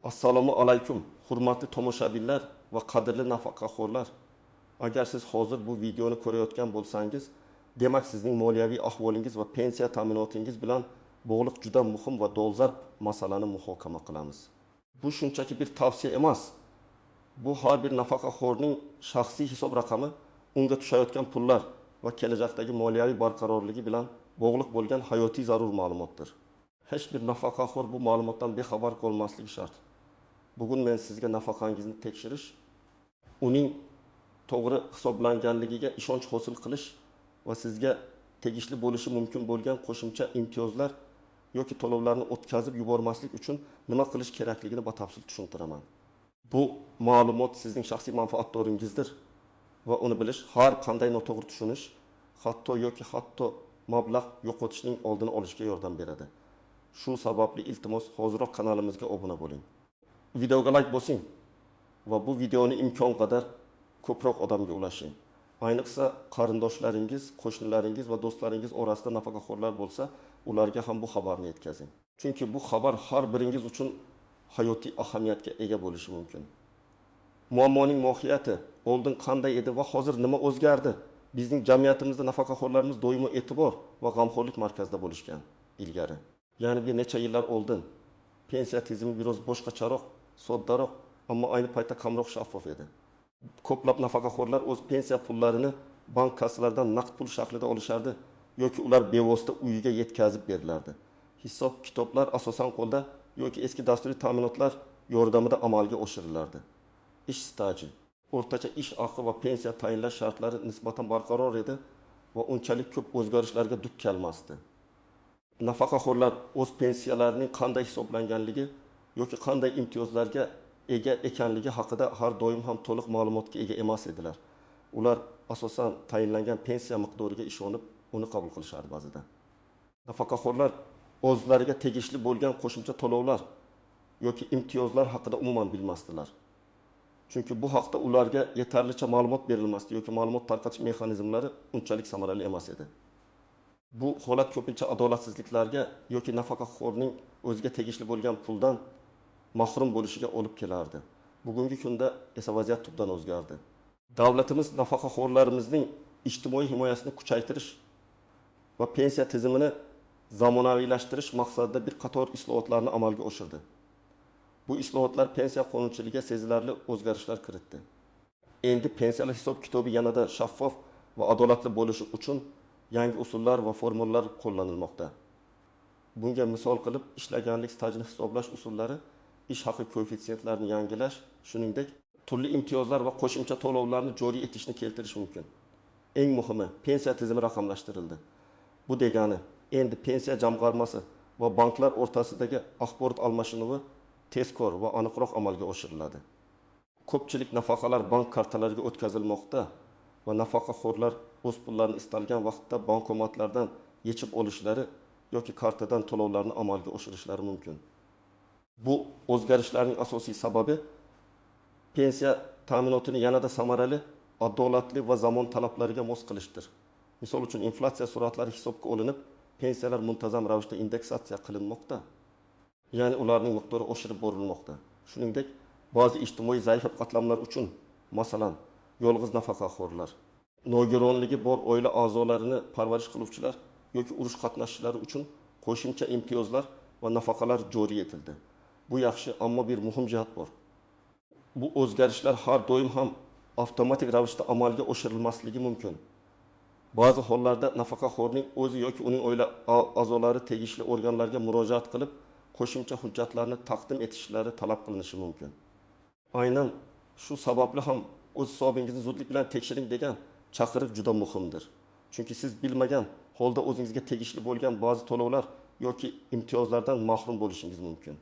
Assalomu alaykum, hurmatli tomoshabinlar va qadrli nafaqaxo'rlar. Agar siz hozir bu videoni ko'rayotgan bo'lsangiz, demak sizning moliyaviy ahvolingiz va pensiya ta'minotingiz bilan bog'liq juda muhim va dolzarb masalani muhokama qilamiz. Bu shunchaki bir tavsiya emas. Bu har bir nafaqaxo'rning shaxsiy hisob raqami, unga tushayotgan pullar va kelajakdagi moliyaviy barqarorligi bilan bog'liq bo'lgan hayotiy zarur ma'lumotdir. Hech bir nafaqaxo'r bu ma'lumotdan bexabar qolmasligi shart. Bugun men sizga nafaqangizni tekshirish, uning to'g'ri hisoblanganligiga ishonch hosil qilish va sizga tegishli bo'lishi mumkin bo'lgan qo'shimcha imtiyozlar yoki to'lovlarni o'tkazib yubormaslik uchun nima qilish kerakligini batafsil tushuntiraman. Bu ma'lumot sizning shaxsiy manfaatdoringizdir va uni bilish har qanday noto'g'ri tushunish, hatto yoki hatto mablag' yo'qotishning oldini olishga yordam beradi. Shu sababli iltimos hoziroq kanalimizga obuna bo'ling. Videoga like bosing va bu videoni imkon qadar ko'proq odamga ulashing. Ayniqsa qarindoshlaringiz, qo'shnilaringiz va do'stlaringiz orasida nafaqaxo'rlar bo'lsa, ularga ham bu xabarni yetkazing. Chunki bu xabar har biringiz uchun hayotiy ahamiyatga ega bo'lishi mumkin. Muammoning mohiyati oldin qanday edi va hozir nima o'zgardi? Bizning jamiyatimizda nafaqaxo'rlarimiz doimo e'tibor va g'amxo'rlik markazida bo'lishgan ilgari. Ya'ni bir necha yillar oldin pensiya tizimi biroz boshqacharoq, soddaroq, ammo ayni paytda kamroq shaffof edi. Ko'plab nafaqaxo'rlar o'z pensiya pullarini bank kassalaridan naqd pul shaklida olishardi yoki ular bevosita uyiga yetkazib berilardi. Hisob kitoblar asosan qo'lda yoki eski dasturiy ta'minotlar yordamida amalga oshirilardi. Ish staji, o'rtacha ish haqi va pensiya tayinlash shartlari nisbatan barqaror edi va unchalik ko'p o'zgarishlarga duch kelmasdi. Nafaqaxo'rlar o'z pensiyalarining qanday hisoblanganligi yoki qanday imtiyozlarga ega ekanligi haqida har doim ham to'liq ma'lumotga ega emas edilar. Ular asosan tayinlangan pensiya miqdoriga ishonib, uni qabul qilishardi ba'zida. Nafaqaxo'rlar o'zlariga tegishli bo'lgan qo'shimcha to'lovlar yoki imtiyozlar haqida umuman bilmasdilar. Chunki bu haqda ularga yetarlicha ma'lumot berilmasdi yoki ma'lumot tarqatish mexanizmlari unchalik samarali emas edi. Bu holat ko'pincha adolatsizliklarga yoki nafaqaxo'rning o'ziga tegishli bo'lgan puldan mahrum bo'lishiga olib kelardi. Bugungi kunda esa vaziyat tubdan o'zgardi. Davlatimiz nafaqaxo'rlarimizning ijtimoiy himoyasini kuchaytirish va pensiya tizimini zamonaviylashtirish maqsadida bir qator islohotlarni amalga oshirdi. Bu islohotlar pensiya qonunchiligiga sezilarli o'zgarishlar kiritdi. Endi pensiyalar hisob kitobi yanada shaffof va adolatli bo'lishi uchun yangi usullar va formulalar qo'llanilmoqda. Bunga misol qilib ishlaganlik stajini hisoblash usullari, ish haqi koeffitsiyentlarini yangilash, shuningdek, turli imtiyozlar va qo'shimcha to'lovlarni joriy etishni keltirish mumkin. Eng muhimi, pensiya tizimi raqamlashtirildi. Bu degani, endi pensiya jamg'armasi va banklar o'rtasidagi axborot almashinuvi tezkor va aniqroq amalga oshiriladi. Ko'pchilik nafaqalar bank kartalariga o'tkazilmoqda va nafaqaxo'rlar o'z pullarini istalgan vaqtda bankomatlardan yechib olishlari yoki kartadan to'lovlarni amalga oshirishlari mumkin. Bu o'zgarishlarning asosiy sababi pensiya ta'minotini yanada samarali, adolatli va zamon talablariga mos qilishdir. Misol uchun, inflyatsiya sur'atlari hisobga olinib, pensiyalar muntazam ravishda indeksatsiya qilinmoqda. Ya'ni ularning miqdori oshirib borilmoqda. Shuningdek, ba'zi ijtimoiy zaif qatlamlar uchun, masalan, yolg'iz nafaqaxo'rlar, nogironligi bor oila a'zolarini parvarish qiluvchilar yoki urush qatnashchilari uchun qo'shimcha imtiyozlar va nafaqalar joriy etildi. Bu yaxshi, ammo bir muhim jihat bor. Bu o'zgarishlar har doim ham avtomatik ravishda amalga oshirilmasligi mumkin. Ba'zi hollarda nafaqaxo'rning o'zi yoki uning oila a'zolari tegishli organlarga murojaat qilib, qo'shimcha hujjatlarni taqdim etishlari talab qilinishi mumkin. Aynan shu sababli ham o'z hisobingizni zudlik bilan tekshiring degan chaqiriq juda muhimdir. Chunki siz bilmagan holda o'zingizga tegishli bo'lgan ba'zi to'lovlar yoki imtiyozlardan mahrum bo'lishingiz mumkin.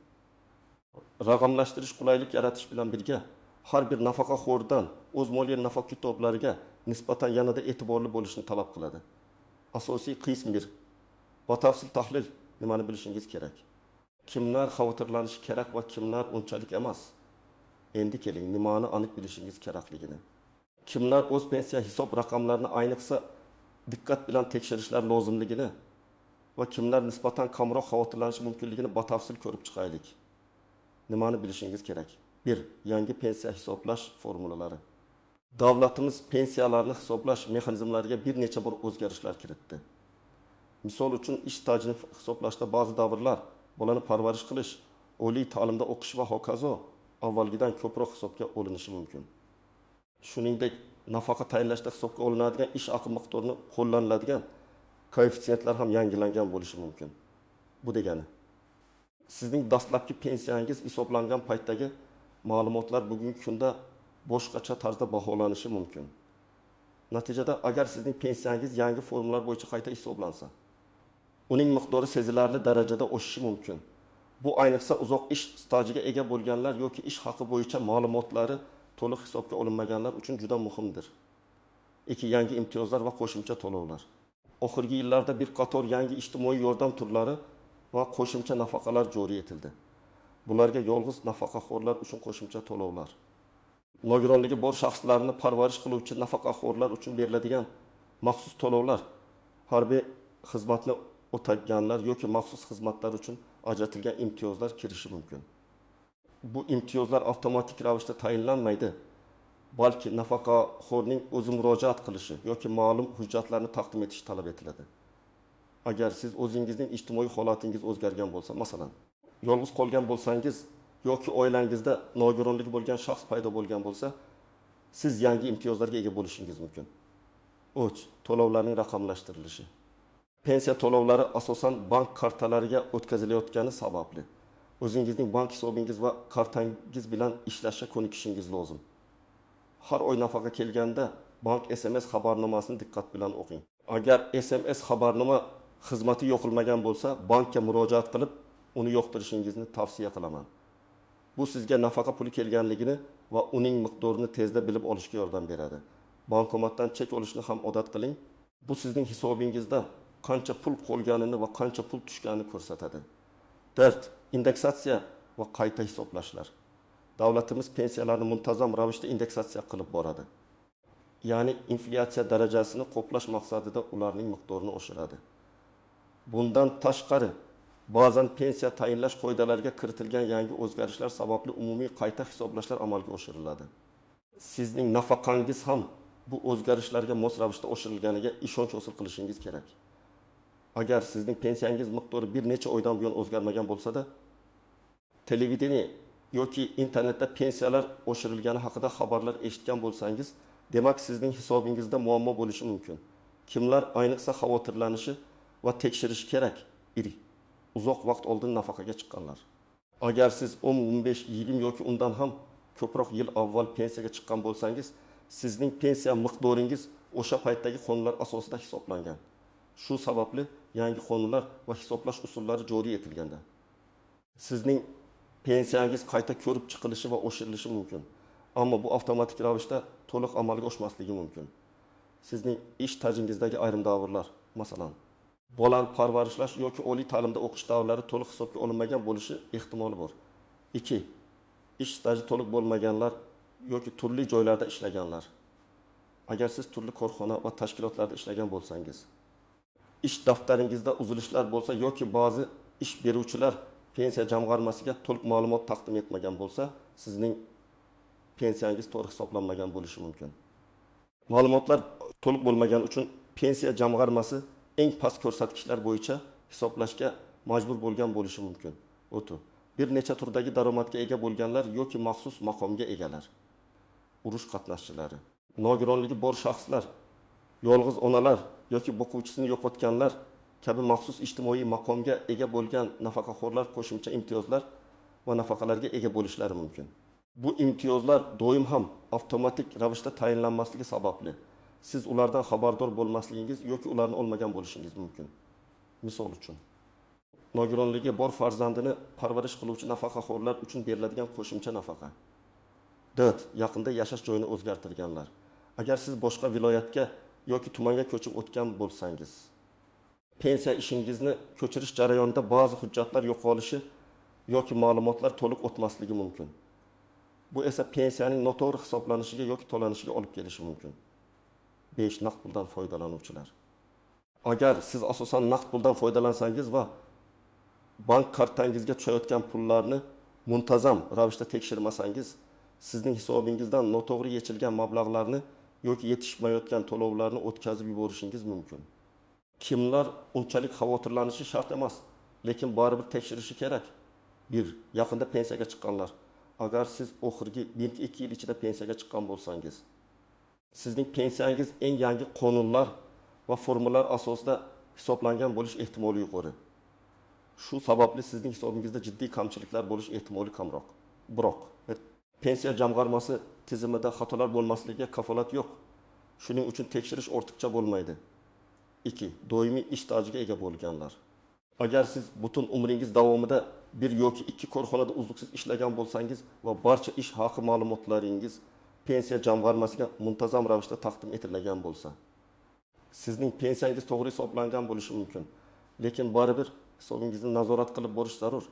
Raqamlashtirish qulaylik yaratish bilan birga har bir nafaqaxo'rdan o'z moliya nafaqa kitoblariga nisbatan yanada e'tiborli bo'lishni talab qiladi. Asosiy qism 1. Batafsil tahlil nimani bilishingiz kerak? Kimlar xavotirlanishi kerak va kimlar unchalik emas? Endi keling, nimani aniq bilishingiz kerakligini. Kimlar o'z pensiya hisob raqamlarini ayniqsa diqqat bilan tekshirishlar lozimligini va kimlar nisbatan kamroq xavotirlanishi mumkinligini batafsil ko'rib chiqaylik. Nimani bilishingiz kerak? 1. Yangi pensiya hisoblash formulalari. Davlatimiz pensiyalarni hisoblash mexanizmlariga bir necha bor o'zgarishlar kiritdi. Misol uchun, ish stajini hisoblashda ba'zi davrlar, bolani parvarish qilish, oliy ta'limda o'qish va hokazo avvalgidan ko'proq hisobga olinishi mumkin. Shuningdek, nafaqa tayinlashda hisobga olinadigan ish haqi miqdorini qo'llaniladigan koeffitsiyentlar ham yangilangan bo'lishi mumkin. Bu degani, sizning dastlabki pensiyangiz hisoblangan paytdagi ma'lumotlar bugungi kunda boshqacha tarzda baholanishi mumkin. Natijada, agar sizning pensiyangiz yangi formulalar bo'yicha qayta hisoblansa, uning miqdori sezilarli darajada oshishi mumkin. Bu ayniqsa uzoq ish stajiga ega bo'lganlar yoki ish haqi bo'yicha ma'lumotlari to'liq hisobga olinmaganlar uchun juda muhimdir. 2. Yangi imtiyozlar va qo'shimcha to'lovlar. Oxirgi yillarda bir qator yangi ijtimoiy yordam turlari va qo'shimcha nafaqalar joriy etildi. Bularga yolg'iz nafaqaxo'rlar uchun qo'shimcha to'lovlar, nogironligi bor shaxslarni parvarish qiluvchi nafaqaxo'rlar uchun beriladigan maxsus to'lovlar, harbiy xizmatni o'taganlar yoki maxsus xizmatlar uchun ajratilgan imtiyozlar kirishi mumkin. Bu imtiyozlar avtomatik ravishda tayinlanmaydi, balki nafaqaxo'rning o'zi murojaat qilishi yoki ma'lum hujjatlarni taqdim etishi talab etiladi. Agar siz o'zingizning ijtimoiy holatingiz o'zgargan bo'lsa, masalan, yolg'iz qolgan bo'lsangiz yoki oilangizda nogironligi bo'lgan shaxs paydo bo'lgan bo'lsa, siz yangi imtiyozlarga ega bo'lishingiz mumkin. 3. To'lovlarning raqamlashtirilishi. Pensiya to'lovlari asosan bank kartalariga o'tkazilayotgani sababli o'zingizning bank hisobingiz va kartangiz bilan ishlashga ko'nikishingiz lozim. Har oy nafaqa kelganda bank SMS xabarnomasini diqqat bilan o'qing. Agar SMS xabarnoma xizmati yo'qilmagan bo'lsa, bankka murojaat qilib, uni yo'qtirishingizni tavsiya qilaman. Bu sizga nafaqa puli kelganligini va uning miqdorini tezda bilib olishga yordam beradi. Bankomatdan chek olishni ham odat qiling. Bu sizning hisobingizda qancha pul qolganini va qancha pul tushganini ko'rsatadi. 4. Indeksatsiya va qayta hisoblashlar. Davlatimiz pensiyalarni muntazam ravishda indeksatsiya qilib boradi. Ya'ni inflyatsiya darajasini qoplash maqsadida ularning miqdorini oshiradi. Bundan tashqari, ba'zan pensiya tayinlash qoidalariga kiritilgan yangi o'zgarishlar sababli umumiy qayta hisoblashlar amalga oshiriladi. Sizning nafaqangiz ham bu o'zgarishlarga mos ravishda oshirilganiga ishonch hosil qilishingiz kerak. Agar sizning pensiyangiz miqdori bir necha oydan buyon o'zgarmagan bo'lsa-da, televideniye yoki internetda pensiyalar oshirilgani haqida xabarlar eshitgan bo'lsangiz, demak sizning hisobingizda muammo bo'lishi mumkin. Kimlar ayniqsa xavotirlanishi va tekshirishi kerak? Uzoq vaqt oldin nafaqaga chiqqanlar. Agar siz 10, 15, 20 yoki undan ham ko'proq yil avval pensiyaga chiqqan bo'lsangiz, sizning pensiya miqdoringiz o'sha paytdagi qonunlar asosida hisoblangan. Shu sababli yangi qonunlar va hisoblash usullari joriy etilganda sizning pensiyangiz qayta ko'rib chiqilishi va oshirilishi mumkin. Ammo bu avtomatik ravishda to'liq amalga oshmasligi mumkin. Sizning ish stajingizdagi ayrim davrlar, masalan, bolani parvarishlash yoki oliy ta'limda o'qish davrlari to'liq hisobga olinmagan bo'lishi ehtimoli bor. 2. Ish staji to'liq bo'lmaganlar yoki turli joylarda ishlaganlar. Agar siz turli korxona va tashkilotlarda ishlagan bo'lsangiz, ish daftaringizda uzilishlar bo'lsa yoki ba'zi ish beruvchilar pensiya jamg'armasiga to'liq ma'lumot taqdim etmagan bo'lsa, sizning pensiyangiz to'g'ri hisoblanmagan bo'lishi mumkin. Ma'lumotlar to'liq bo'lmagani uchun pensiya jamg'armasi eng past ko'rsatkichlar bo'yicha hisoblashga majbur bo'lgan bo'lishi mumkin. Bir necha turdagi daromadga ega bo'lganlar yoki maxsus maqomga egalar, urush qatnashchilari, nogironligi bor shaxslar, yolg'iz onalar yoki boquvchisini yo'qotganlar kabi maxsus ijtimoiy maqomga ega bo'lgan nafaqaxo'rlar qo'shimcha imtiyozlar va nafaqalarga ega bo'lishlari mumkin. Bu imtiyozlar doim ham avtomatik ravishda tayinlanmasligi sababli siz ulardan xabardor bo'lmasligingiz yoki ularni olmagan bo'lishingiz mumkin. Misol uchun, nogironligi bor farzandini parvarish qiluvchi nafaqaxo'rlar uchun beriladigan qo'shimcha nafaqa. 4. Yaqinda yashash joyini o'zgartirganlar. Agar siz boshqa viloyatga yoki tumanga ko'chib o'tgan bo'lsangiz, pensiya ishingizni ko'chirish jarayonida ba'zi hujjatlar yo'qolishi yoki ma'lumotlar to'liq o'tmasligi mumkin. Bu esa pensiyaning noto'g'ri hisoblanishiga yoki to'lanishiga olib kelishi mumkin. 5. Naqd puldan foydalanuvchilar. Agar siz asosan naqd puldan foydalansangiz va bank kartangizga tushayotgan pullarni muntazam ravishda tekshirmasangiz, sizning hisobingizdan noto'g'ri yechilgan mablag'larni yoki yetishmayotgan to'lovlarni o'tkazib yuborishingiz mumkin. Kimlar unchalik xavotirlanishi shart emas, lekin baribir tekshirishi kerak? 1. Yaqinda pensiyaga chiqqanlar. Agar siz oxirgi 1-2 yil ichida pensiyaga chiqqan bo'lsangiz, sizning pensiyangiz eng yangi qonunlar va formulalar asosida hisoblangan bo'lish ehtimoli yuqori. Shu sababli sizning hisobingizda jiddiy kamchiliklar bo'lish ehtimoli kamroq. Biroq pensiya jamg'armasi tizimida xatolar bo'lmasligiga kafolat yo'q. Shuning uchun tekshirish ortiqcha bo'lmaydi. 2. Doimiy ish stajiga ega bo'lganlar. Agar siz butun umringiz davomida bir yoki ikki korxonada uzluksiz ishlagan bo'lsangiz va barcha ish haqi ma'lumotlaringiz pensiya jamg'armasiga muntazam ravishda taqdim etilgan bo'lsa, sizning pensiyangiz to'g'ri hisoblangan bo'lishi mumkin, lekin baribir hisobingizni nazorat qilib borish zarur.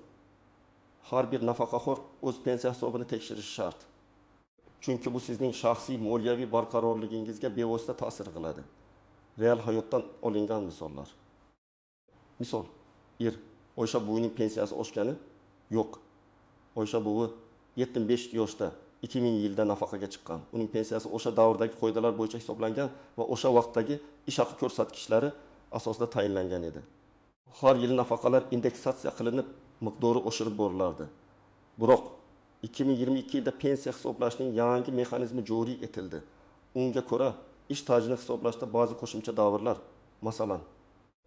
Har bir nafaqaxo'r o'z pensiya hisobini tekshirishi shart. Chunki bu sizning shaxsiy moliyaviy barqarorligingizga bevosita ta'sir qiladi. Real hayotdan olingan misollar. Misol, Oysha buvining pensiyasi oshgani yo'q. Oysha buvi 75 yoshda 2000 yilda nafaqaga chiqqan. Uning pensiyasi o'sha davrdagi qoidalar bo'yicha hisoblangan va o'sha vaqtdagi ish haqi ko'rsatkichlari asosida tayinlangan edi. Har yili nafaqalar indeksatsiya qilinib, miqdori oshirib borilardi. Biroq 2022 yilda pensiya hisoblashning yangi mexanizmi joriy etildi. Unga ko'ra, ish stajini hisoblashda ba'zi qo'shimcha davrlar, masalan,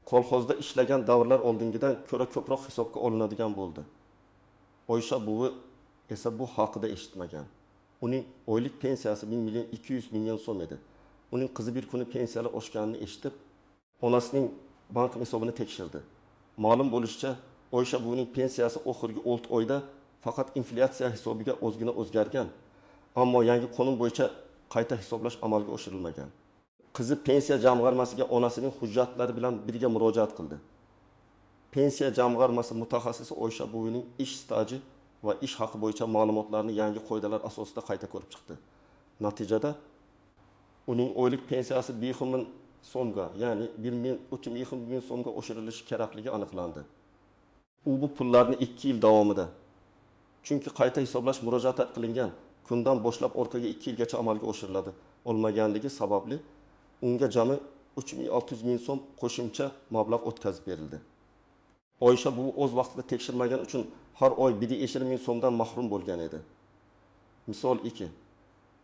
kolxozda ishlagan davrlar oldingidan ko'ra ko'proq hisobga olinadigan bo'ldi. Oysha buvi esa bu haqida eshitmagan. Uning oylik pensiyasi 1 million 200 ming so'm edi. Uning qizi bir kuni pensiyalar oshganini eshitib, onasining bank hisobini tekshirdi. Ma'lum bo'lishicha, Oysha buvining pensiyasi oxirgi 6 oyda faqat inflyatsiya hisobiga ozgina o'zgargan, ammo yangi qonun bo'yicha qayta hisoblash amalga oshirilmagan. Qizi pensiya jamg'armasiga onasining hujjatlari bilan birga murojaat qildi. Pensiya jamg'armasi mutaxassisi Oysha buvining ish staji va ish haqi bo'yicha ma'lumotlarni yangi qoidalar asosida qayta ko'rib chiqdi. Natijada uning oylik pensiyasi 5 ming so'mga, ya'ni 1 ming so'mga oshirilishi kerakligi aniqlandi. U bu pullarni 2 yil davomida, chunki qayta hisoblash murojaat qilingan kundan boshlab orqaga 2 yilgacha amalga oshiriladi olmaganligi sababli unga jami 3600 ming so'm qo'shimcha mablag' o'tkazib berildi. Oysha buvi o'z vaqtida tekshirmagan uchun har oy 1,5 ming so'mdan mahrum bo'lgan edi. Misol 2.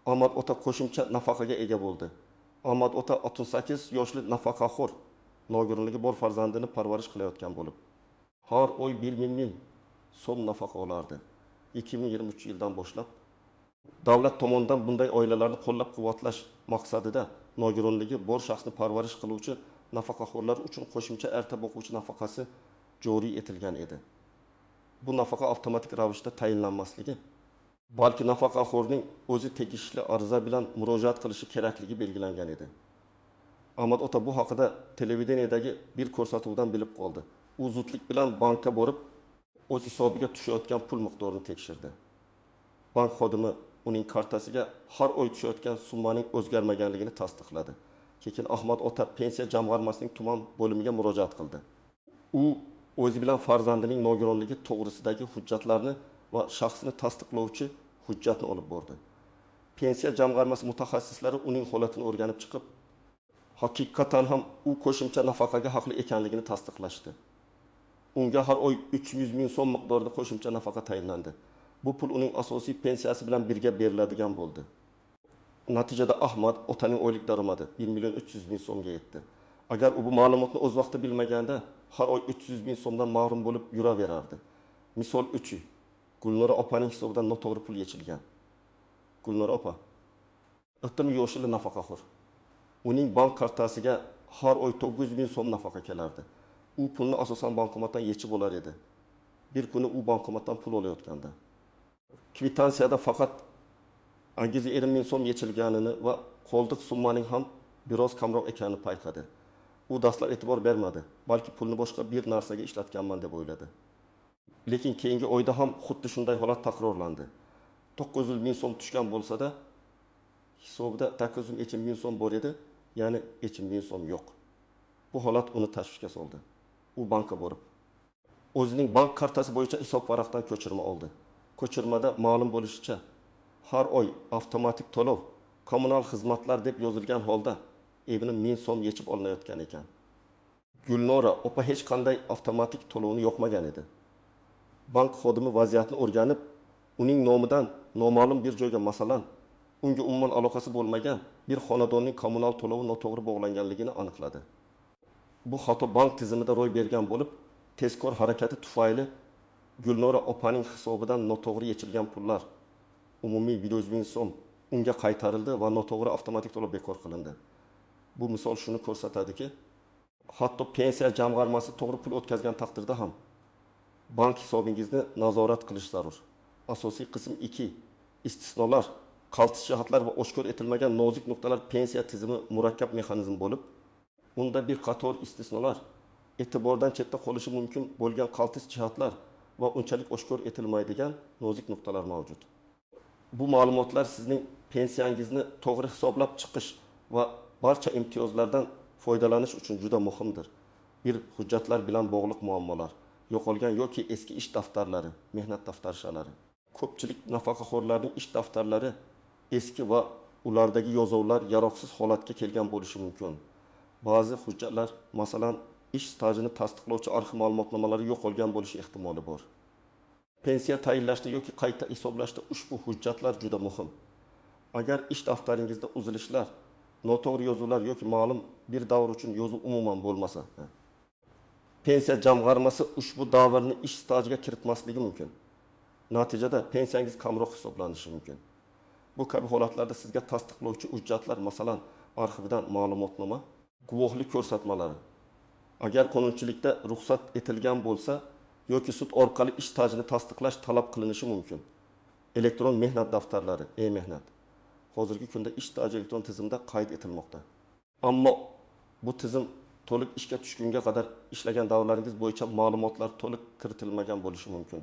Ahmad ota qo'shimcha nafaqaga ega bo'ldi. Ahmad ota 68 yoshli nafaqaxo'r, nogironligi bor farzandini parvarish qilayotgan bo'lib, har oy 1 ming so'm nafaqa olardi. 2023 yildan boshlab davlat tomonidan bunday oilalarni qo'llab-quvvatlash maqsadida nogironligi bor shaxsni parvarish qiluvchi nafaqaxo'rlar uchun qo'shimcha erta boquvchi nafaqasi joriy etilgan edi. Bu nafaqa avtomatik ravishda tayinlanmasligi, balki nafaqaxo'rning o'zi tegishli ariza bilan murojaat qilishi kerakligi belgilangan edi. Ahmad ota bu haqida televideniyadagi bir ko'rsatuvdan bilib qoldi. U zudlik bilan bankka borib, o'z hisobiga tushayotgan pul miqdorini tekshirdi. Bank xodimi uning kartasiga har oy tushayotgan summaning o'zgarmaganligini tasdiqladi. Keyin Ahmad ota pensiya jamg'armasining tuman bo'limiga murojaat qildi. U o'zi bilan farzandining nogironligi to'g'risidagi hujjatlarni va shaxsini tasdiqlovchi hujjatni olib bordi. Pensiya jamg'armasi mutaxassislari uning holatini o'rganib chiqib, haqiqatan ham u qo'shimcha nafaqaga haqli ekanligini tasdiqlashdi. Unga har oy 300 ming so'm miqdorida qo'shimcha nafaqa tayinlandi. Bu pul uning asosiy pensiyasi bilan birga beriladigan bo'ldi. Natijada Ahmad otaning oylik daromadi 1 million 300 ming so'mga yetdi. Agar u bu ma'lumotni o'z vaqtida bilmaganda, har oy 300 ming so'mdan mahrum bo'lib yuraverardi. Misol 3. Gulnora opaning hisobidan noto'g'ri pul yechilgan. Gulnora opa 60 yoshli nafaqaxo'r. Uning bank kartasiga har oy 900 ming so'm nafaqa kelardi. U pulni asosan bankomatdan yechib olar edi. Bir kuni u bankomatdan pul olayotganda kvitansiyada faqat 850 ming so'm yechilganini va qoldiq summaning ham biroz kamroq ekanini payqadi. U dastlab e'tibor bermadi, balki pulni boshqa bir narsaga ishlatganman deb o'yladi. Lekin keyingi oyda ham xuddi shunday holat takrorlandi. 900 ming so'm tushgan bo'lsa-da, hisobida 900 ming so'm bor edi, ya'ni 3 ming so'm yo'q. Bu holat uni tashvishga soldi. U bankka borib, o'zining bank kartasi bo'yicha hisob varaqdan ko'chirma oldi. Ko'chirmada ma'lum bo'lishicha, har oy avtomatik to'lov kommunal xizmatlar deb yozilgan holda evini 1000 so'm yechib olinayotgan ekan. Gulnora opa hech qanday avtomatik to'lovni yoqmagan edi. Bank xodimi vaziyatni o'rganib, uning nomidan noma'lum bir joyga, masalan, unga umuman aloqasi bo'lmagan bir xonadonning kommunal to'lovi noto'g'ri bog'langanligini aniqladi. Bu xato bank tizimida ro'y bergan bo'lib, tezkor harakati tufayli Gulnora opaning hisobidan noto'g'ri yechilgan pullar, umumiy 100 ming so'm unga qaytarildi va noto'g'ri avtomatik to'lov bekor qilindi. Bu misol shuni ko'rsatadiki, hatto pensiya jamg'armasi to'g'ri pul o'tkazgan taqdirda ham bank hisobingizni nazorat qilish zarur. Asosiy qism 2. Istisnolar, qaltis jihatlar va oshkor etilmagan nozik nuqtalar. Pensiya tizimi murakkab mexanizm bo'lib, unda bir qator istisnolar, e'tibordan chetda qolishi mumkin bo'lgan qaltis jihatlar va unchalik oshkor etilmaydigan nozik nuqtalar mavjud. Bu ma'lumotlar sizning pensiyangizni to'g'ri hisoblab chiqish va barcha imtiyozlardan foydalanish uchun juda muhimdir. Bir hujjatlar bilan bog'liq muammolar, yo'qolgan yoki eski ish daftarlari, mehnat daftarchalari. Ko'pchilik nafaqaxo'rlarning ish daftarlari eski va ulardagi yozuvlar yaroqsiz holatga kelgan bo'lishi mumkin. Ba'zi hujjatlar, masalan, ish stajini tasdiqlovchi arxiv ma'lumotnomalari yo'qolgan bo'lishi ehtimoli bor. Pensiya tayinlashda yoki qayta hisoblashda ushbu hujjatlar juda muhim. Agar ish daftaringizda uzilishlar, noto'g'ri yozuvlar yoki ma'lum bir davr uchun yozuv umuman bo'lmasa, pensiya jamg'armasi ushbu davrni ish stajiga kiritmasligi mumkin. Natijada pensiyangiz kamroq hisoblanishi mumkin. Bu kabi holatlarda sizga tasdiqlovchi hujjatlar, masalan, arxivdan ma'lumotnoma, guvohlik ko'rsatmalari, agar qonunchilikda ruxsat etilgan bo'lsa yoki sud orqali ish stajini tasdiqlash talab qilinishi mumkin. Elektron mehnat daftarlari, e-mehnat. Hozirgi kunda ish staji elektron tizimda qayd etilmoqda. Ammo bu tizim to'liq ishga tushgunga qadar ishlagan davrlaringiz bo'yicha ma'lumotlar to'liq kiritilmagan bo'lishi mumkin.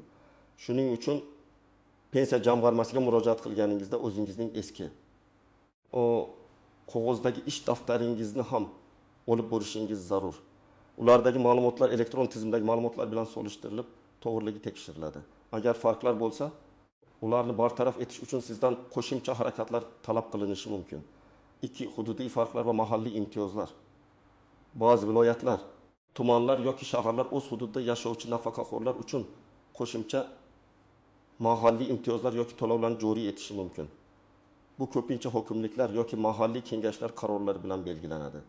Shuning uchun pensiya jamg'armasiga murojaat qilganingizda o'zingizning eski o qog'ozdagi ish daftaringizni ham olib borishingiz zarur. Ulardagi ma'lumotlar elektron tizimdagi ma'lumotlar bilan solishtirilib, to'g'riligi tekshiriladi. Agar farqlar bo'lsa, ularni bartaraf etish uchun sizdan qo'shimcha harakatlar talab qilinishi mumkin. 2. Hududiy farqlar va mahalliy imtiyozlar. Ba'zi viloyatlar, tumanlar yoki shaharlar o'z hududida yashovchi nafaqaxo'rlar uchun qo'shimcha mahalliy imtiyozlar yoki to'lovlarni joriy etishi mumkin. Bu ko'pincha hokimliklar yoki mahalliy kengashlar qarorlari bilan belgilanadi.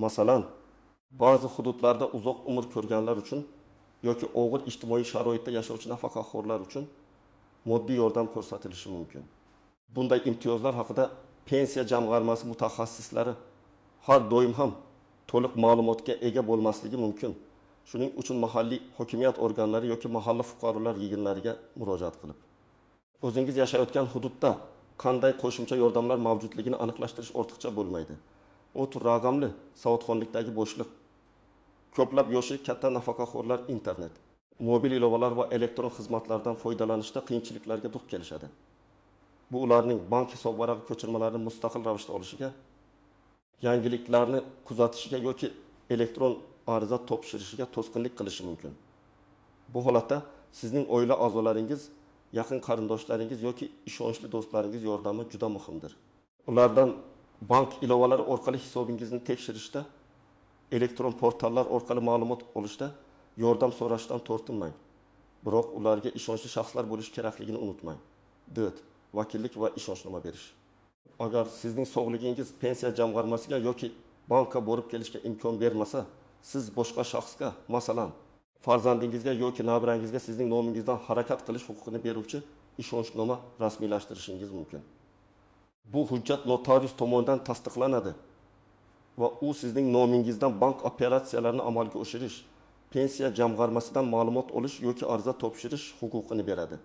Masalan, ba'zi hududlarda uzoq umr ko'rganlar uchun yoki og'ir ijtimoiy sharoitda yashovchi nafaqaxo'rlar uchun moddiy yordam ko'rsatilishi mumkin. Bunday imtiyozlar haqida pensiya jamg'armasi mutaxassislari har doim ham to'liq ma'lumotga ega bo'lmasligi mumkin. Shuning uchun mahalliy hokimiyat organlari yoki mahalla fuqarolar yig'inlariga murojaat qilib, o'zingiz yashayotgan hududda qanday qo'shimcha yordamlar mavjudligini aniqlashtirish ortiqcha bo'lmaydi. O'tur raqamli savodxonlikdagi bo'shliq. Ko'plab yoshi katta nafaqaxo'rlar internet, mobil ilovalar va elektron xizmatlardan foydalanishda qiyinchiliklarga duch kelishadi. Bu ularning bank hisobvarag'i ko'chirmalarini mustaqil ravishda olishiga, yangiliklarni kuzatishiga yoki elektron ariza topshirishiga to'sqinlik qilishi mumkin. Bu holatda sizning oila a'zolaringiz, yaqin qarindoshlaringiz yoki ishonchli do'stlaringiz yordami juda muhimdir. Ulardan bank ilovalari orqali hisobingizni tekshirishda, elektron portallar orqali ma'lumot olishda yordam so'rashdan tortinmang. Biroq ularga ishonchli shaxslar bo'lishi kerakligini unutmang. 4. Vakillik va ishonchnoma berish. Agar sizning sog'ligingiz pensiya jamg'armasiga yoki bankka borib kelishga imkon bermasa, siz boshqa shaxsga, masalan, farzandingizga yoki nabirangizga sizning nomingizdan harakat qilish huquqini beruvchi ishonchnoma rasmiylashtirishingiz mumkin. Bu hujjat notarius tomonidan tasdiqlanadi va u sizning nomingizdan bank operatsiyalarini amalga oshirish, pensiya jamg'armasidan ma'lumot olish yoki ariza topshirish huquqini beradi.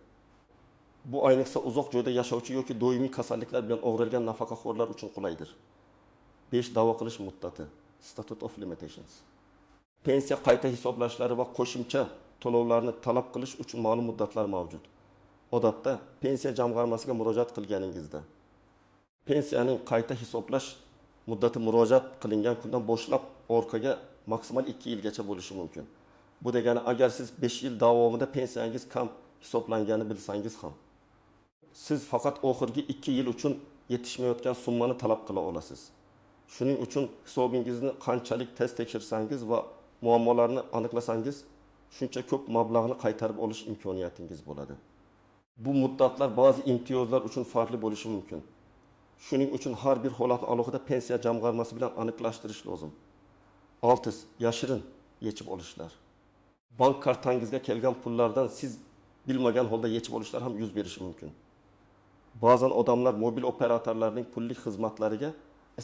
Bu ayniqsa uzoq joyda yashovchi yoki doimiy kasalliklar bilan og'rirgan nafaqaxo'rlar uchun qulaydir. 5. Da'vo qilish muddati. Statute of Limitations. Pensiya qayta hisoblashlari va qo'shimcha to'lovlarni talab qilish uchun ma'lum muddatlar mavjud. Odatda pensiya jamg'armasiga murojaat qilganingizda pensiyaning qayta hisoblash muddati murojaat qilingan kundan boshlab orqaga maksimal 2 yilgacha bo'lishi mumkin. Bu degani agar siz 5 yil davomida pensiyangiz kam hisoblangani bilsangiz ham, siz faqat oxirgi 2 yil uchun yetishmayotgan summani talab qila olasiz. Shuning uchun hisobingizni qanchalik tez tekshirsangiz va muammolarni aniqlasangiz, shuncha ko'p mablag'ni qaytarib olish imkoniyatingiz bo'ladi. Bu muddatlar ba'zi imtiyozlar uchun farqli bo'lishi mumkin. Shuning uchun har bir holatni alohida pensiya jamg'armasi bilan aniqlashtirish lozim. 6. Yashirin yechib olishlar. Bank kartangizga kelgan pullardan siz bilmagan holda yechib olishlar ham yuz berishi mumkin. Ba'zan odamlar mobil operatorlarning pullik xizmatlariga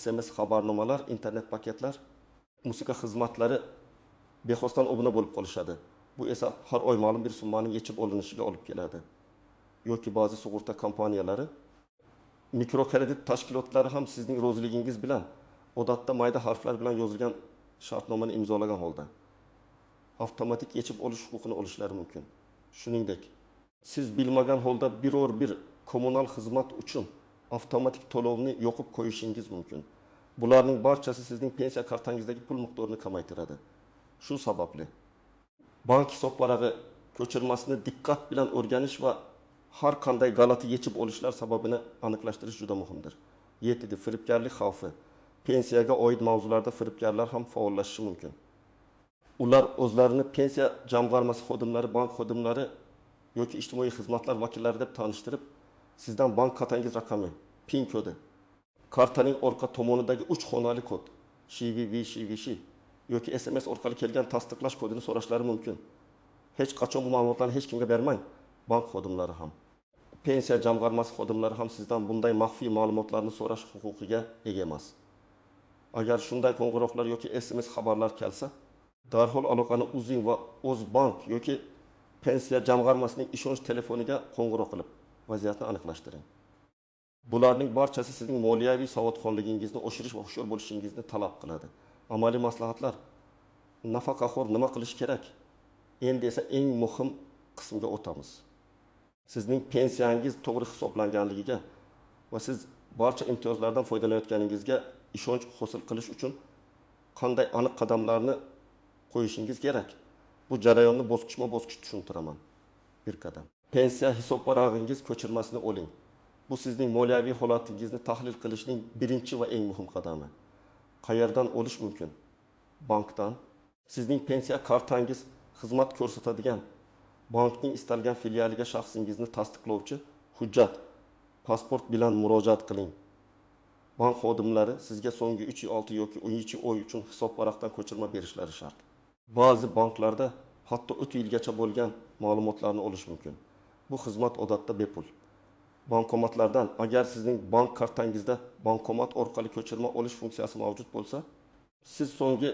SMS xabarnomalar, internet paketlar, musiqa xizmatlari bexosdan obuna bo'lib qolishadi. Bu esa har oy ma'lum bir summaning yechib olinishiga olib keladi. Yoki ba'zi sug'urta kompaniyalari, mikrokredit tashkilotlari ham sizning roziligingiz bilan odatda mayda harflar bilan yozilgan shartnomani imzolagan holda avtomatik yechib olish huquqini olishlari mumkin. Shuningdek, siz bilmagan holda biror bir kommunal xizmat uchun avtomatik to'lovni yoqib qo'yishingiz mumkin. Bularning barchasi sizning pensiya kartangizdagi pul miqdorini kamaytiradi. Shu sababli bank hisobvarag'i ko'chirmasini diqqat bilan o'rganish va har qanday g'alati yechib olishlar sababini aniqlashtirish juda muhimdir. 7. Firibgarlik xavfi. Pensiyaga oid mavzularda firibgarlar ham faollashishi mumkin. Ular o'zlarini pensiya jamg'armasi xodimlari, bank xodimlari yoki ijtimoiy xizmatlar vakillari deb tanishtirib, sizdan bank kartangiz raqami, PIN kodi, kartaning orqa tomonidagi 3 xonali kod, CVV, CVC yoki SMS orqali kelgan tasdiqlash kodini so'rashlari mumkin. Hech qachon bu ma'lumotlarni hech kimga bermang. Bank xodimlari ham, pensiya jamg'armasi xodimlari ham sizdan bunday maxfiy ma'lumotlarni so'rash huquqiga ega emas. Agar shunday qo'ng'iroqlar yoki SMS xabarlar kelsa, darhol aloqani uzing va o'z bank yoki pensiya jamg'armasining ishonch telefoniga qo'ng'iroq qilib vaziyatni aniqlashtiring. Bularning barchasi sizning moliyaviy savodxonligingizni oshirish va hushyor bo'lishingizni talab qiladi. Amaliy maslahatlar. Nafaqaxo'r nima qilish kerak? Endi esa eng muhim qismga o'tamiz. Sizning pensiyangiz to'g'ri hisoblanganligiga va siz barcha imtiyozlardan foydalanayotganingizga ishonch hosil qilish uchun qanday aniq qadamlarni qo'yishingiz kerak? Bu jarayonni bosqichma-bosqich tushuntiraman. Bir qadam. Pensiya hisobvarag'ingiz ko'chirmasini oling. Bu sizning moliyaviy holatingizni tahlil qilishning birinchi va eng muhim qadami. Qayerdan olish mumkin? Bankdan. Sizning pensiya kartangiz xizmat ko'rsatadigan bankning istalgan filialiga shaxsingizni tasdiqlovchi hujjat, pasport bilan murojaat qiling. Bank xodimlari sizga so'nggi 3, 6 yoki 12 oy uchun hisobvaraqdan ko'chirma berishlari shart. Ba'zi banklarda hatto 3 yilgacha bo'lgan ma'lumotlarni olish mumkin. Bu xizmat odatda bepul. Bankomatlardan, agar sizning bank kartangizda bankomat orqali ko'chirma olish funksiyasi mavjud bo'lsa, siz so'nggi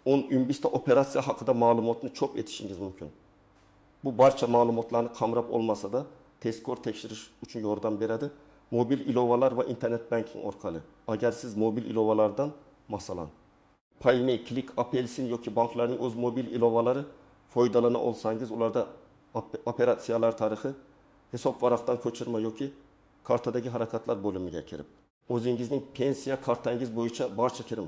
10-15 ta operatsiya haqida ma'lumotni chop etishingiz mumkin. Bu barcha ma'lumotlarni qamrab olmasa-da, tezkor tekshirish uchun yordam beradi. Mobil ilovalar va internet banking orqali. Agar siz mobil ilovalardan, masalan, Payme, Click, Apelsin yoki banklarning o'z mobil ilovalari foydalana olsangiz, ularda operatsiyalar tarixi, hisobvaraqdan ko'chirma yoki kartadagi harakatlar bo'limiga kirib, o'zingizning pensiya kartangiz bo'yicha barcha kirim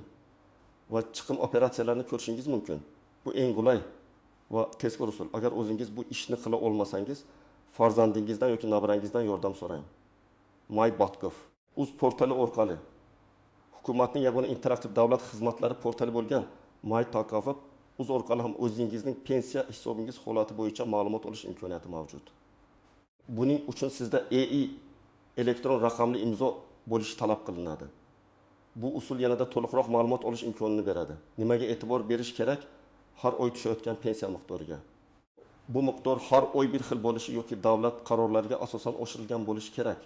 va chiqim operatsiyalarini ko'rishingiz mumkin. Bu eng qulay va tezkor usul. Agar o'zingiz bu ishni qila olmasangiz, farzandingizdan yoki nabirangizdan yordam so'rang. My.gov uz portali orqali hukumatning yagona interaktiv davlat xizmatlari portali bo'lgan My.gov uz orqali ham o'zingizning pensiya hisobingiz holati bo'yicha ma'lumot olish imkoniyati mavjud. Buning uchun sizda EI elektron raqamli imzo bo'lishi talab qilinadi. Bu usul yanada to'liqroq ma'lumot olish imkonini beradi. Nimaga e'tibor berish kerak? Har oy tushayotgan pensiya miqdoriga. Bu miqdor har oy bir xil bo'lishi yoki davlat qarorlariga asosan oshirilgan bo'lishi kerak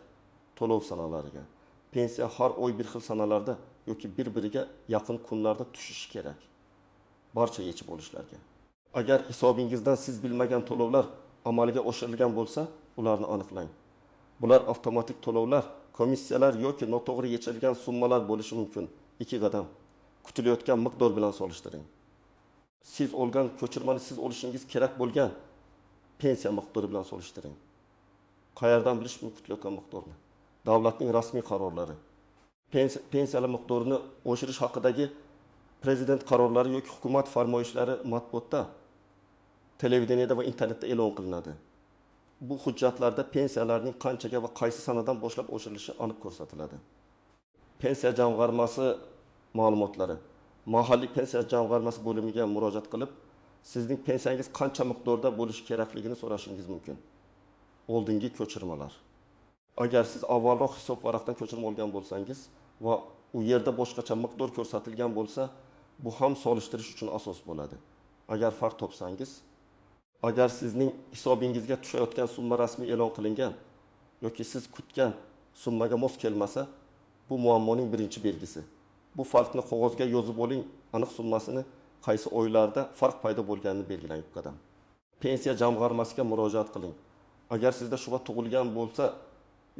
to'lov sanalariga. Pensiya har oy bir xil sanalarda yoki bir-biriga yaqin kunlarda tushishi kerak. Barcha yechib olishlarga. Agar hisobingizdan siz bilmagan to'lovlar amalga oshirilgan bo'lsa, ularni aniqlang. Bular avtomatik to'lovlar, komissiyalar yoki noto'g'ri yechilgan summalar bo'lishi mumkin. 2 qadam. Kutilayotgan miqdor bilan solishtiring. Siz olgan ko'chirmani siz olishingiz kerak bo'lgan pensiya miqdori bilan solishtiring. Qayerdan bilish mumkin kutilayotgan miqdorni? Davlatning rasmiy qarorlari. Pensiyalar miqdorini oshirish haqidagi prezident qarorlari yoki hukumat farmoyishlari matbuotda, televideniyada va internetda e'lon qilinadi. Bu hujjatlarda pensiyalarning qanchaga va qaysi sanadan boshlab oshirilishi aniq ko'rsatiladi. Pensiya jamg'armasi ma'lumotlari. Mahalliy pensiya jamg'armasi bo'limiga murojaat qilib, sizning pensiyangiz qancha miqdorda bo'lishi kerakligini so'rashingiz mumkin. Oldingi ko'chirmalar. Agar siz avvalroq hisob varaqdan ko'chirma olgan bo'lsangiz va u yerda boshqacha miqdor ko'rsatilgan bo'lsa, bu ham solishtirish uchun asos bo'ladi. Agar farq topsangiz, agar sizning hisobingizga tushayotgan summa rasmiy e'lon qilingan yoki siz kutgan summaga mos kelmasa, bu muammoning birinchi belgisi. Bu farqni qog'ozga yozib oling, aniq summasini qaysi oylarda farq paydo bo'lganini belgilang qadam. Pensiya jamg'armasiga murojaat qiling. Agar sizda shubha tug'ilgan bo'lsa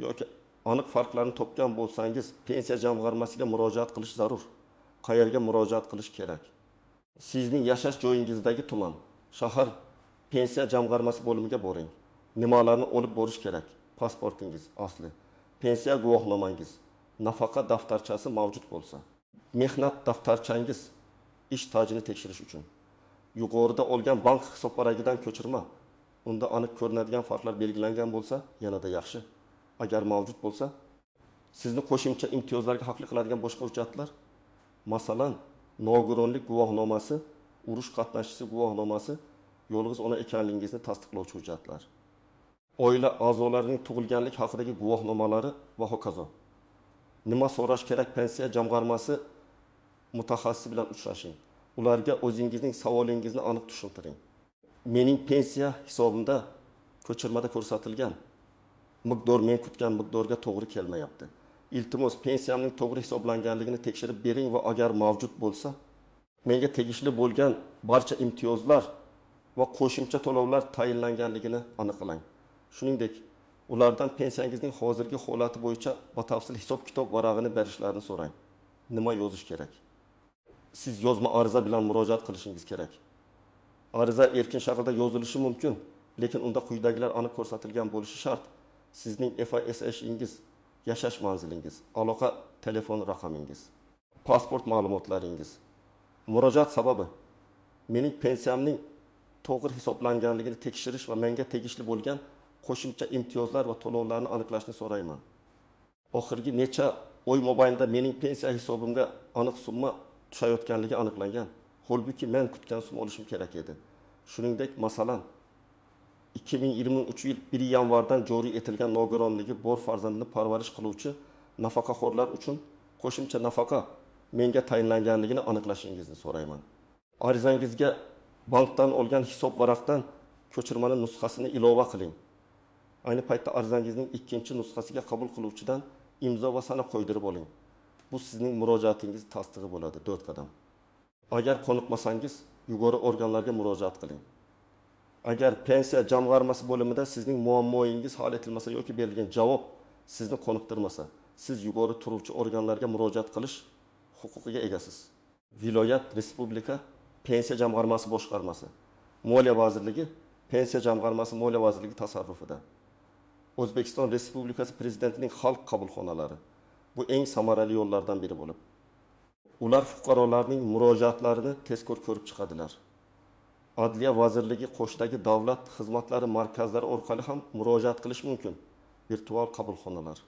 yoki aniq farqlarni topgan bo'lsangiz, pensiya jamg'armasiga murojaat qilish zarur. Qayerga murojaat qilish kerak? Sizning yashash joyingizdagi tuman, shahar pensiya jamg'armasi bo'limiga boring. Nimalarni olib borish kerak? Pasportingiz asli, pensiya guvohnomangiz, nafaqa daftarchasi mavjud bo'lsa, mehnat daftarchangiz ish stajini tekshirish uchun, yuqorida olgan bank hisobvaragidan ko'chirma, unda aniq ko'rinadigan farqlar belgilangan bo'lsa, yanada yaxshi. Agar mavjud bo'lsa, sizni qo'shimcha imtiyozlarga haqli qiladigan boshqa hujjatlar, masalan, nogironlik guvohnomasi, urush qatnashchisi guvohnomasi, yolg'iz ona ekanligingizni tasdiqlovchi hujjatlar, oila a'zolarining tug'ilganlik haqidagi guvohnomalari va hokazo. Nima so'rash kerak? Pensiya jamg'armasi mutaxassisi bilan uchrashing. Ularga o'zingizning savolingizni aniq tushuntiring. Mening pensiya hisobimda ko'chirmada ko'rsatilgan miqdor men kutgan miqdorga to'g'ri kelmayapti. Iltimos, pensiyamning to'g'ri hisoblanganligini tekshirib bering va agar mavjud bo'lsa, menga tegishli bo'lgan barcha imtiyozlar va qo'shimcha to'lovlar tayinlanganligini aniqlang. Shuningdek, ulardan pensiyangizning hozirgi holati bo'yicha batafsil hisob-kitob varag'ini berishlarini so'rang. Nima yozish kerak? Siz yozma ariza bilan murojaat qilishingiz kerak. Ariza erkin shaklda yozilishi mumkin, lekin unda quyidagilar aniq ko'rsatilgan bo'lishi shart. Sizning FISHingiz, yashash manzilingiz, aloqa telefon raqamingiz, pasport ma'lumotlaringiz. Murojaat sababi: mening pensiyamning to'g'ri hisoblanganligini tekshirish va menga tegishli bo'lgan qo'shimcha imtiyozlar va to'lovlarni aniqlashni so'rayman. Oxirgi necha oy mobaynida mening pensiya hisobimga aniq summa tushayotganligi aniqlangan. Holbuki men kutgan summa olishim kerak edi. Shuningdek, masalan, 2023 yil 1 yanvardan joriy etilgan nogironligi bor farzandini parvarish qiluvchi nafaqaxo'rlar uchun qo'shimcha nafaqa menga tayinlanganligini aniqlashingizni so'rayman. Arizangizga bankdan olgan hisob varaqdan ko'chirmani nusxasini ilova qiling. Ayni paytda arizangizning ikkinchi nusxasiga qabul qiluvchidan imzo va sana qo'ydirib oling. Bu sizning murojaatingiz tasdig'i bo'ladi. 4 qadam. Agar qoniqmasangiz, yuqori organlarga murojaat qiling. Agar pensiya jamg'armasi bo'limida sizning muammoyingiz hal etilmasa yoki berilgan javob sizni qoniqtirmasa, siz yuqori turuvchi organlarga murojaat qilish huquqiga egasiz. Viloyat, respublika pensiya jamg'armasi boshqarmasi, Moliya vazirligi, pensiya jamg'armasi Moliya vazirligi tasarrufida. O'zbekiston Respublikasi Prezidentining xalq qabulxonalari bu eng samarali yo'llardan biri bo'lib, ular fuqarolarning murojaatlarini tezkor ko'rib chiqadilar. Adliya vazirligi qo'shdagi davlat xizmatlari markazlari orqali ham murojaat qilish mumkin. Virtual qabulxonalar.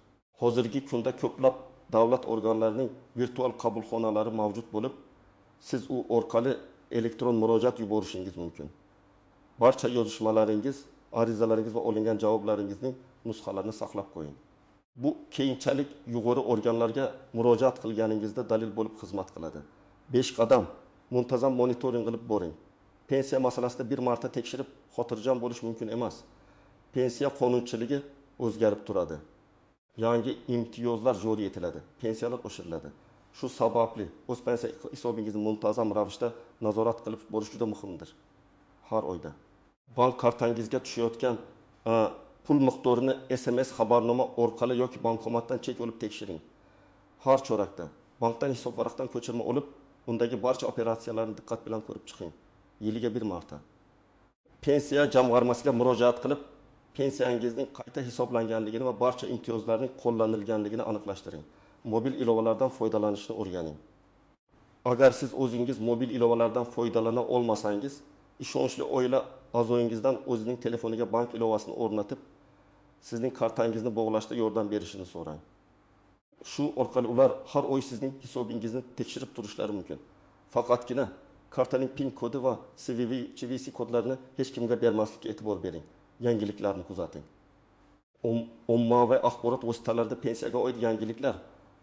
Hozirgi kunda ko'plab davlat organlarining virtual qabulxonalari mavjud bo'lib, siz u orqali elektron murojaat yuborishingiz mumkin. Barcha yozishmalaringiz, arizalaringiz va olingan javoblaringizning nusxalarini saqlab qo'ying. Bu keyinchalik yuqori organlarga murojaat qilganingizda dalil bo'lib xizmat qiladi. 5 qadam. Muntazam monitoring qilib boring. Pensiya masalasida bir marta tekshirib xotirjam bo'lish mumkin emas. Pensiya qonunchiligi o'zgarib turadi. Yangi imtiyozlar joriy etiladi, pensiyalar oshiriladi. Shu sababli o'z pensiya hisobingizni muntazam ravishda nazorat qilib borish juda muhimdir. Har oyda bank kartangizga tushayotgan pul miqdorini SMS xabarnoma orqali yoki bankomatdan chek olib tekshiring. Har chorakda bankdan hisobvaraqdan ko'chirma olib, undagi barcha operatsiyalarni diqqat bilan ko'rib chiqing. Yiliga bir marta. Pensiya jamg'armasiga murojaat qilib, pensiyangizning qayta hisoblanganligini va barcha imtiyozlarning qo'llanilganligini aniqlashtiring. Mobil ilovalardan foydalanishni o'rganing. Agar siz o'zingiz mobil ilovalardan foydalana olmasangiz, ishonchli oila a'zoyingizdan o'zining telefoniga bank ilovasini o'rnatib, sizning kartangizni bog'lashda yordam berishini so'rang. Shu orqali ular har oy sizning hisobingizni tekshirib turishlari mumkin. Faqatgina kartaning PIN kodi va CVV, CVC kodlarini hech kimga bermaslikka e'tibor bering. Yangiliklarni kuzating. Ommaviy axborot vositalarida pensiyaga oid yangiliklar,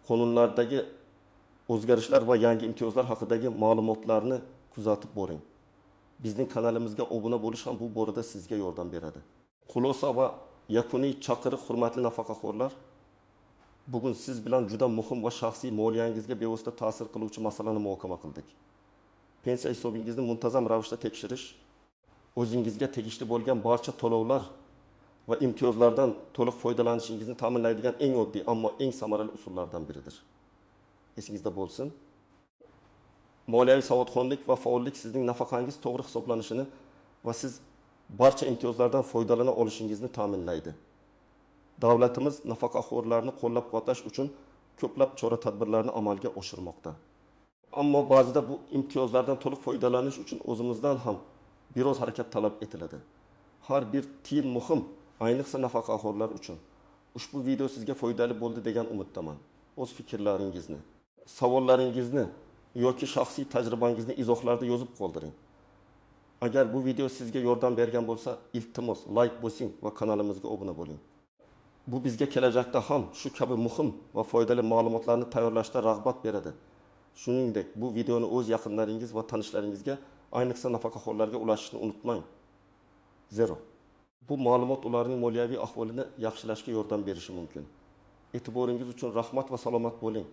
qonunlardagi o'zgarishlar va yangi imtiyozlar haqidagi ma'lumotlarni kuzatib boring. Bizning kanalimizga obuna bo'lish ham bu borada sizga yordam beradi. Xulosa va yakuniy chaqiriq. Hurmatli nafaqaxo'rlar, bugun siz bilan juda muhim va shaxsiy moliyangizga bevosita ta'sir qiluvchi masalani muhokama qildik. Pensiya hisobingizni muntazam ravishda tekshirish, o'zingizga tegishli bo'lgan barcha to'lovlar va imtiyozlardan to'liq foydalanishingizni ta'minlaydigan eng oddiy, ammo eng samarali usullardan biridir. Esingizda bo'lsin, moliyaviy savodxonlik va faollik sizning nafaqangiz to'g'ri hisoblanishini va siz barcha imtiyozlardan foydalana olishingizni ta'minlaydi. Davlatimiz nafaqaxo'rlarni qo'llab-quvvatlash uchun ko'plab chora-tadbirlarni amalga oshirmoqda. Ammo ba'zida bu imtiyozlardan to'liq foydalanish uchun o'zimizdan ham biroz harakat talab etiladi. Har bir tiyin muhim, ayniqsa nafaqaxo'rlar uchun. Ushbu video sizga foydali bo'ldi degan umiddaman. O'z fikrlaringizni, savollaringizni yoki shaxsiy tajribangizni izohlarda yozib qoldiring. Agar bu video sizga yordam bergan bo'lsa, iltimos like bosing va kanalimizga obuna bo'ling. Bu bizga kelajakda ham shu kabi muhim va foydali ma'lumotlarni tayyorlashda rag'bat beradi. Shuningdek, bu videoni o'z yaqinlaringiz va tanishlaringizga, ayniqsa nafaqaxo'rlarga ulashishni unutmang. Zero. Bu ma'lumot ularning moliyaviy ahvolini yaxshilashga yordam berishi mumkin. E'tiboringiz uchun rahmat va salomat bo'ling.